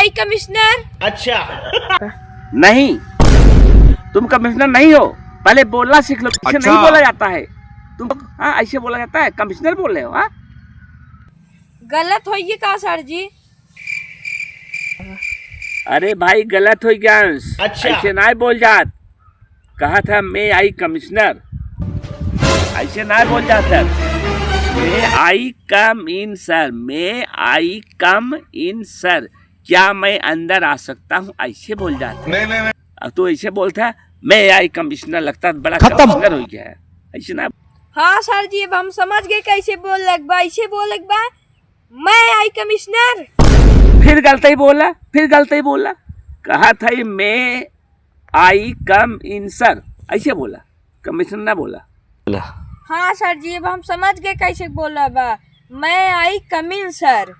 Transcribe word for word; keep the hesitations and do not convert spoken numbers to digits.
कमिश्नर। अच्छा। नहीं, तुम कमिश्नर नहीं हो। पहले बोलना सीख लो, ऐसे अच्छा। नहीं बोला जाता है। तुम, हाँ, ऐसे बोला जाता है, कमिश्नर बोल रहे हो, हाँ? गलत होइए का सर जी? अरे भाई, गलत होइ गया। अच्छा। ऐसे नाहीं बोल जात। कहा था, "May I commissioner?" ऐसे नाहीं बोल जात है। "May I come in, sir? May I come in, sir? क्या मैं अंदर आ सकता हूँ?" ऐसे बोल जात है। नहीं, नहीं, नहीं। अब तू ऐसे बोलता है, "May I commissioner?" लगता है बड़ा खत्म। कमिश्नर होइ गया है। ऐसे ना। हाँ सर जी, अब हम समझ गए कैसे बोल लग बा, ऐसे बोल लग बा। May I commissioner? फिर गलत ही बोला, फिर गलत ही बोला। कहा था ये, "May I come in, sir?" ऐसे बोला, कमिश्नर ना बोला। हाँ सर जी, अब हम समझ गए कैसे बोला बा। May I come in, sir?